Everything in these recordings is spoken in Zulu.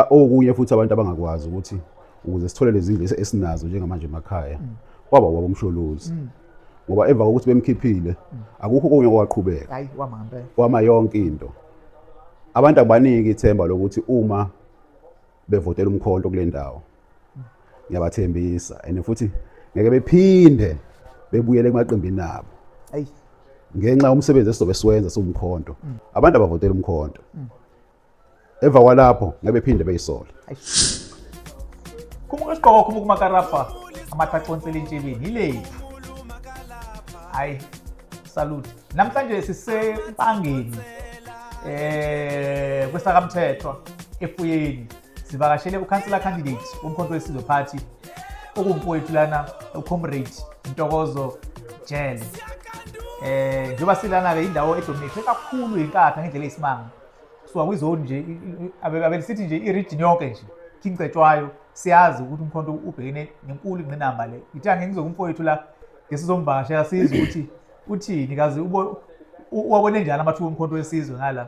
Okunye futhi abantu abangakwazi ukuthi ukuze sithole lezi zindlu esinazo njengamanje emakhaya kwaba ubaba uMsholozi. Ngoba emva kokuthi bemkhiphile akukho okunye okwaqhubeka. Hayi, wama ngempela. Kwama yonke into. Abantu abaniki ithemba lokuthi uma bevotela uMkhonto kule ndawo, ngiyabathembisa and futhi ngeke bephinde bebuyele emaqembini abo. Ayi. Ngenxa yomsebenzi esizobe siwenza siwuMkhonto. Abantu abavotela uMkhonto. Emva kwalapho ngeke bephinde beyisole. Khumuka isigqoko, khumuka umakarapha, amatha aconsela entshebeni ilethu. Hayi, salute. Namhlanje siseMpangeni kwesakamthethwa eFuyeni. Sivakashele ukhansela candidate woMkhonto weSizwe Party okuwumfowethu lana, uComrade Ntokozo Jele. Njengoba silana ke, indawo edominate kakhulu iNkatha ngendlela eyisimanga. Kusuka kwizone nje, abelisithi nje i-region yonke nje, King Cetshwayo, siyazi ukuthi uMkhonto ubhekene nenkulu ingqinamba le. Ngithi angeke ngizokumfowethu la ngesizomvakashela sizwe ukuthi uthini kazi, uwabone njani amathuba oMkhonto weSizwe ngala.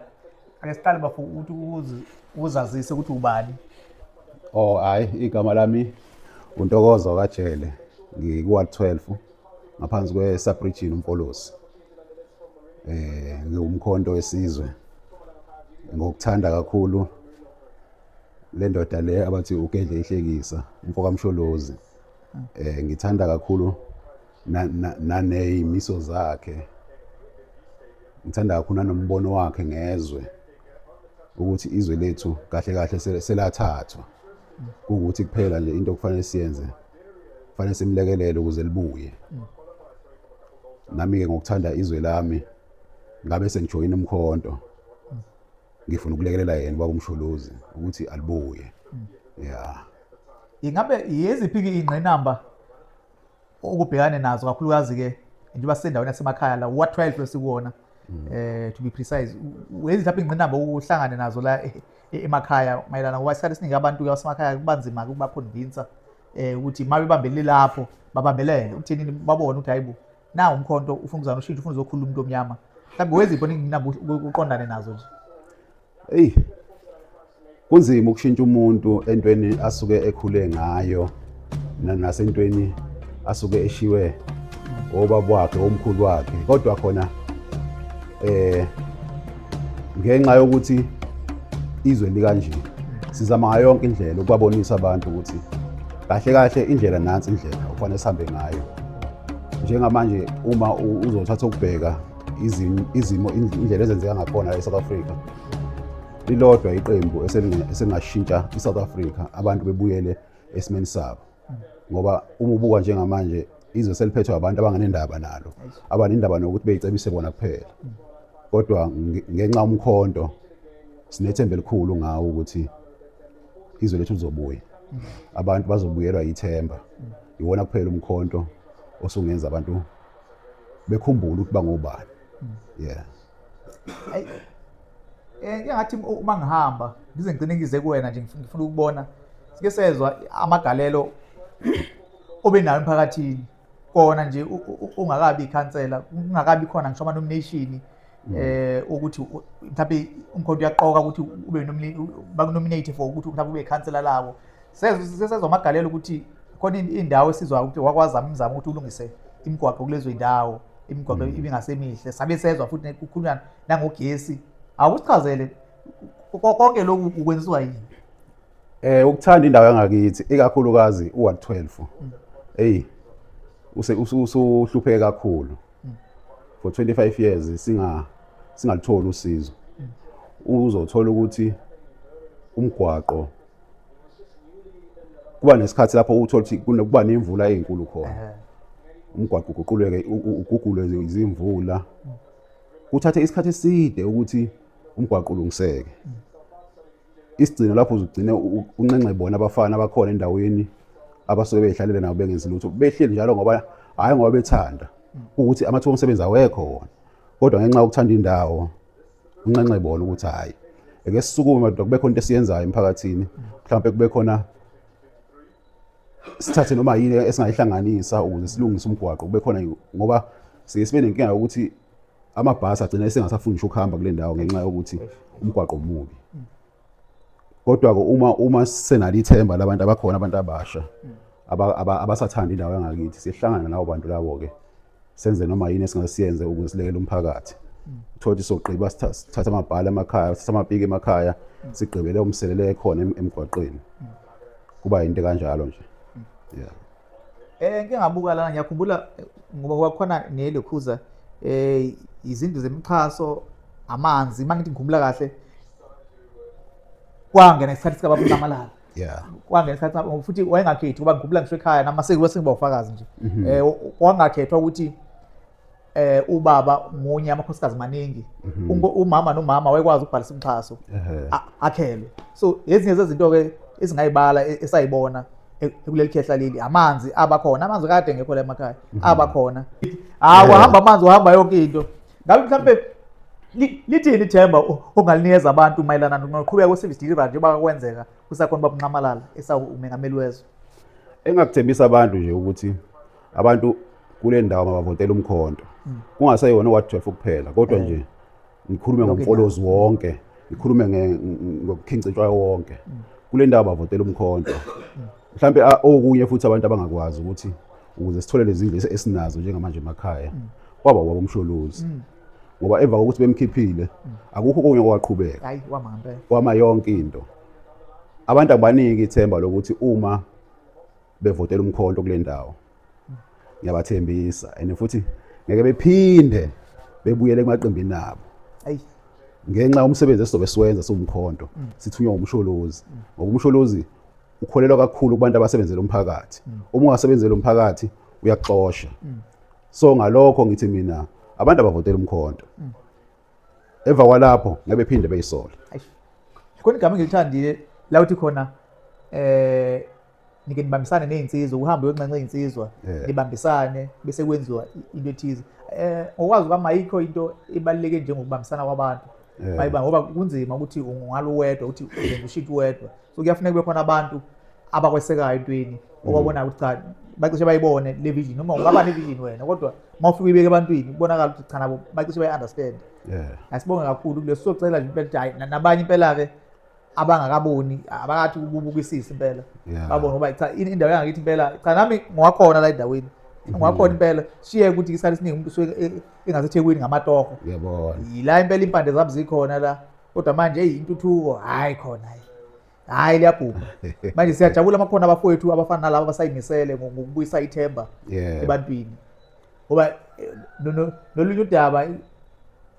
Ake siqale, bafo, ukuthi uzazise ukuthi ubani. Oh hayi, igama lami uNtokozo kaJele, ngiku-ward 12 ngaphansi kwe-sub-region uMfolozi. Ngiwumkhonto wesizwe ngokuthanda kakhulu le ndoda le abathi ugedle ihlekisa, umfo kaMsholozi. Ngithanda kakhulu naneyimiso zakhe, ngithanda kakhulu nanombono wakhe ngezwe, ukuthi izwe lethu kahle kahle selathathwa, kuwukuthi kuphela nje into okufanele siyenze, kufanele simlekelele ukuze libuye. Nami-ke ngokuthanda izwe lami ngabe sengijoyina uMkhonto, ngifuna ukulekelela yena ubaba uMsholozi ukuthi alibuye, ya. Ingabe yeziphi-ke iy'ngqinamba okubhekane nazo, kakhulukazi-ke njengoba sisendaweni yasemakhaya la, ward 12 lesikuwona, to be precise? Weziphi iy'ngqinamba uhlangane nazo la emakhaya mayelana, ngoba isikhathi esiningi abantu basemakhaya kuba nzima-ke ukubaconvinsa ukuthi uma bebambelele lapho babambelele ukuthenini, babone ukuthi hayi bo, na uMkhonto ufuna ukuzana ushintsho, ufuna uzokhulula umuntu omnyama? Mhlawumbe weziphi iy'ngqinamba uqondane nazo nje? Eyi, kunzima ukushintsha umuntu entweni asuke ekhule ngayo nasentweni asuke eshiwe obaba wakhe, omkhulu wakhe, kodwa khona ngenxa yokuthi izwe likanje, sizama ngayo yonke indlela ukubabonisa abantu ukuthi kahle kahle indlela nansi, indlela okufanele sihambe ngayo njengamanje. Uma uzothatha ukubheka izimo, indlela ezenzeka ngakhona la e-South Africa, lilodwa iqembu eselingashintsha i-South Africa, abantu bebuyele esimeni sabo, ngoba uma ubuka njengamanje izwe seliphethwe abantu abangenendaba nalo, abanendaba nokuthi beyicebise bona kuphela. Kodwa ngenxa umkhonto sinethemba elikhulu ngawo ukuthi izwe lethu lizobuya, abantu bazobuyelwa yithemba. Iwona kuphela umkhonto osungenza abantu bekhumbule ukuthi bangobani, yeah. Ayi, engathi uma ngihamba ngize ngigcine ngize kuwena nje, ngifuna ukubona, sike sezwa amagalelo obe nayo emphakathini kona nje ungakabi ikhansela, kungakabi khona ngisho ama-nomination ukuthi mhlawumbe uMkhonto uyaqoka ukuthi ube bakunominate for ukuthi mhlawumbe ube ikhansela lawo. Sezwa amagalelo ukuthi khona indawo esizwayo ukuthi wakwazama imizamo ukuthi ulungise imigwaqo kulezo indawo, imigwaqo ibingasemihle. Sabe sezwa futhi kukhulunywa nangogesi. Awusichazele konke lokhu ukwenziwa yini? Ukuthanda indawo yangakithi, ikakhulukazi uward 12. Hey, use usuhlupheke kakhulu. For 25 years singalitholi usizo. Uzothola ukuthi umgwaqo kuba nesikhathi lapho uthola ukuthi kunokuba nemvula ezinkulu khona. Umgwaqo uguquleke, ugugulwe izimvula. Kuthathe isikhathi eside ukuthi umgwaqo ulungiseke. Isigcino lapho uzugcine unxenxe bona abafana abakhona endaweni abasuke beyihlalele nabo bengenzi lutho, behleli njalo, ngoba hhayi ngoba bethanda ukuthi amathuba omsebenzi awekho wona, kodwa ngenxa yokuthanda indawo unxenxe bona ukuthi hhayi, eke sisukume madoda, kube khona into esiyenzayo emphakathini, mhlawumpe kube khona sithathe noma yini esingayihlanganisa ukuze silungise umgwaqo kube khona, ngoba siye sibe nenkinga yokuthi amabhasi agcina esengasafuni ngisho ukuhamba kule ndawo ngenxa yokuthi umgwaqo mubi. Kodwa-ke uma senalo ithemba labantu abakhona, abantu abasha abasathanda indawo yangakithi, sihlangana nabo bantu labo-ke, senze noma yini esingasiyenze ukuze silekele umphakathi. Uthole ukuthi sogqiba sithatha amabhala emakhaya, sithatha amapiki emakhaya, sigqibele umselele ekhona emgwaqeni. Kuba yinto kanjalo nje. Yeah. Ngike ngabuka lana, ngiyakhumbula ngoba kwakhona nelokhuza izindlu zemixhaso, amanzi, uma ngithi ngikhumbula kahle kwangena isikhathi sikababa uNxamalala. Kwangena isikhathi futhi wayengakhethi, ngoba ngikhumbula ngisho ekhaya nama sekuba ufakazi nje. Kwangakhethwa ukuthi ubaba munye, amakhosikazi maningi. Umama nomama wayekwazi ukubhalisa umxhaso akhelwe. So ezinye zezinto ke esingayibala esayibona kuleli khehla leli, amanzi abakhona, amanzi kade ngekho la emakhaya, abakhona. Wahamba amanzi, wahamba yonke into. Ngabe mhlambe lithini ithemba ongalinikeza abantu mayelana nokuqhubeka kwe-service delivery njengoba kwenzeka kusakhona ubaba uNxamalala esawumengameli wezwe? Engakuthembisa abantu nje ukuthi abantu kule ndawo mabavotele uMkhonto, kungaseyona ward 12 kuphela, kodwa nje ngikhulume ngoMfolozi wonke, ngikhulume ngoKing wonke. Kule ndawo bavotele uMkhonto. Mhlambe okunye futhi abantu abangakwazi ukuthi ukuze sithole lezi zindlu esinazo njengamanje emakhaya, kwaba wabo uMsholozi, ngoba emva kokuthi bemkhiphile akukho okunye okwaqhubeka. Hayi, wama ngempela. Kwama yonke into. Abantu abaniki ithemba lokuthi uma bevotela uMkhonto kule ndawo, ngiyabathembisa and futhi ngeke bephinde bebuyele kumaqembini abo ngenxa yomsebenzi esizobe siwenza siwumkhonto, sithunywa uMsholozi, ngoba uMsholozi ukholelwa kakhulu kubantu abasebenzela umphakathi. Uma ungasebenzela umphakathi uyaxosha. So ngalokho ngithi mina abantu abavotela uMkhonto, emva kwalapho ngeke bephinde beyisole. Khona igama engilithandile la uthi khona nike nibambisane nezinsizwa, uhambe uyonxenxa izinsizwa, nibambisane bese kwenziwa into ethize. Ngokwazi kwami ayikho into ebaluleke njengokubambisana kwabantu. Bayiba ngoba kunzima ukuthi ungalo wedwa, uthi uzenza ushintsho wedwa. So kuyafuneka kube khona abantu abakwesekayo entweni obabonayo ukuthi cha, bacishe bayibone le vision, noma ungaba ne-vision wena, kodwa uma ufika uyibeke ebantwini kubonakala ukuthi cha, nabo bacishe bayi-understand. Asibonge kakhulu kuleso. Socela nje impela ukuthi hhayi, nabanye impela-ke abangakaboni abakathi ukubukisisa impela babone, ngoba cha, indawo yangakithi impela cha, nami ngiwakhona la endaweni, ngiwakhona impela. Shiye ukuthi isikhathi esiningi umuntu usuke engaseThekwini ngamatoho. Ngiyabona. Yila impela impande zami zikhona la, kodwa manje eyi, intuthuko hhayi khona, hhayi hhayi, liyabhubha manje. Siyajabula amakhona abafowethu abafana nalaba abasayimisele ngokubuyisa ithemba ebantwini, ngoba nolunye udaba,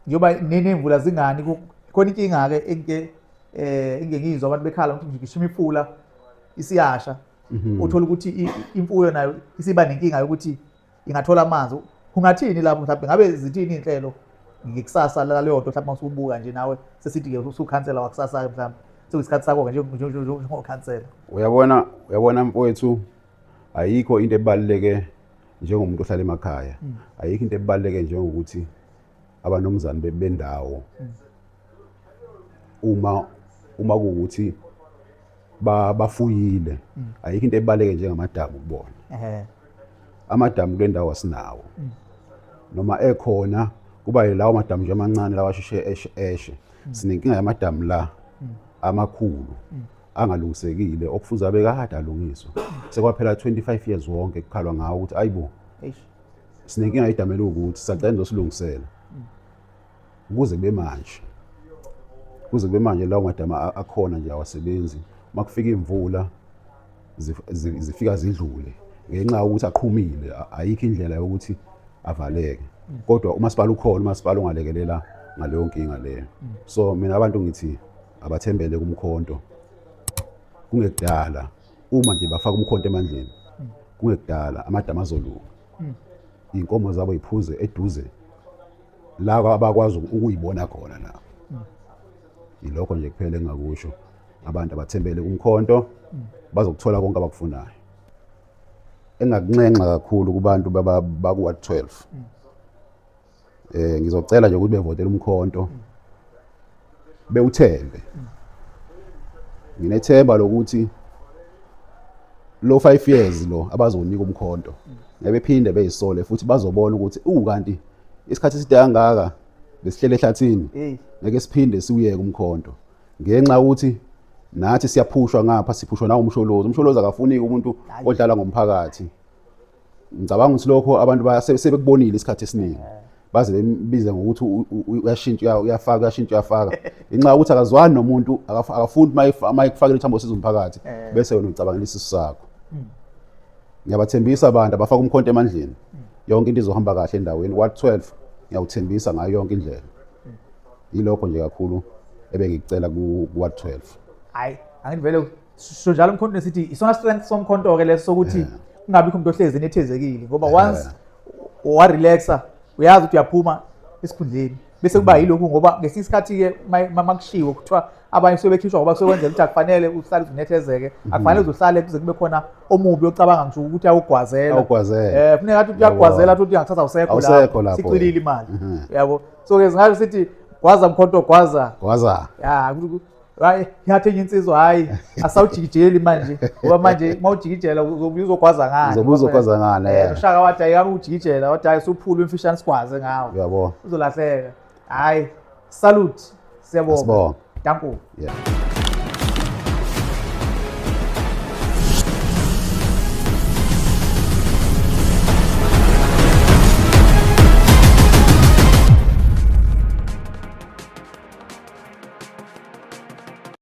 njengoba nemvula zingani, khona inkinga-ke engike engike ngizwa abantu bekhala ukuthi ngisho imifula isiyasha. Uthola ukuthi imfuyo nayo isiba nenkinga yokuthi ingathola amanzi. Ungathini lapho mhlawumbe? Ngabe zithini iy'nhlelo ngekusasa laleyo nto mhlawumbe masubuka nje nawe, sesithi-ke usukhansela wakusasa-ke, mhlawumbe sekuyisikhathi sakho-ke njengokhansela? Uyabona mfowethu, ayikho into ebaluleke njengomuntu ohlala emakhaya, ayikho into ebaluleke njengokuthi abanomzane bendawo uma kuwukuthi bafuyile, ayikho into ebaluleke njengamadamu kubona. Amadamu kule ndawo asinawo, noma ekhona kuba yilawo madamu nje amancane lawa asheshe eshe eshe. Sinenkinga yamadamu la amakhulu angalungisekile, okufuze abe kade alungiswa, sekwaphela 25 years wonke kukhalwa ngawo ukuthi ayibo, sinenkinga yedamu elukuthi sacela nizosilungisela. Kuze kube manje, kuze kube manje lawo madamu akhona nje awasebenzi. Uma kufika imvula zifika zidlule ngenxa yokuthi aqhumile, ayikho indlela yokuthi avaleke. Kodwa umasipala ukhona, umasipala ungalekelela ngaleyo nkinga leyo. So mina abantu ngithi abathembele kuMkhonto. Kungekudala, uma nje bafaka uMkhonto emandleni, kungekudala amadamu azolunga, iy'nkomo zabo yiphuze eduze la abakwazi ukuyibona khona nabo. Yilokho nje kuphela engingakusho, abantu abathembele kuMkhonto, bazokuthola konke abakufunayo. Engakunxenxa kakhulu kubantu baku-ward 12, ngizocela nje ukuthi bevotele uMkhonto, bewuthembe. Nginethemba lokuthi lo 5 years lo abazonika uMkhonto ngeke bephinde beyisole, futhi bazobona ukuthi kanti isikhathi eside kangaka besihlele ehlathini, ngeke siphinde siwuyeke uMkhonto ngenxa ukuthi Nathi siyaphushwa ngapha, siphushwa nawo uMsholozi. UMsholozi akafuni umuntu odlala ngomphakathi. Ngicabanga ukuthi lokho abantu sebekubonile isikhathi esiningi, baze bembize ngokuthi uyashintsha uyafaka, uyashintsha uyafaka, inxa yokuthi akazwani nomuntu, akafuni uma ekufakela ithambo siza umphakathi, bese wena ucabangela isisu sakho. Ngiyabathembisa abantu abafaka umkhonto emandleni, yonke into izohamba kahle endaweni. Ward 12 ngiyawuthembisa ngayo yonke indlela. Yilokho nje kakhulu ebengikucela ku-ward 12. Hayi, angithi vele sisho njalo umkhonto, sithi isona strength somkhonto-ke leso sokuthi kungabikho umuntu ohlezi enethezekile, ngoba once warelaxa uyazi ukuthi uyaphuma esikhundleni, bese kuba yilokhu. Ngoba ngesinye isikhathi-ke makushiwo kuthiwa abanye suke bekhishwa ngoba kusuke kwenzela ukuthi akufanele uhlale uzinethezeke, akufanele uze uhlale kuze kube khona omubi ocabanga ngisho ukuthi awugwazela. Awugwazela. Funeka athi uyagwazela, athi uyangithatha, awusekho. Awusekho lapho. Sicwilile imali, uyabo. So-ke singasho sithi gwaza mkhonto, gwaza. Gwaza. Ya, hayi, yathi enye insizwa, hayi, asawujikijeli manje, ngoba manje uma ujikijela uzobuye uzogwaza ngani? Uzobuye uzogwaza ngani, Ushaka wathi ayikami ujikijela, wathi hayi, usuphula imfishane, sigwaze ngawo. Uyabo. Uzolahleka. Hayi, salute, siyabonga. Asibonge. Danko. Yeah.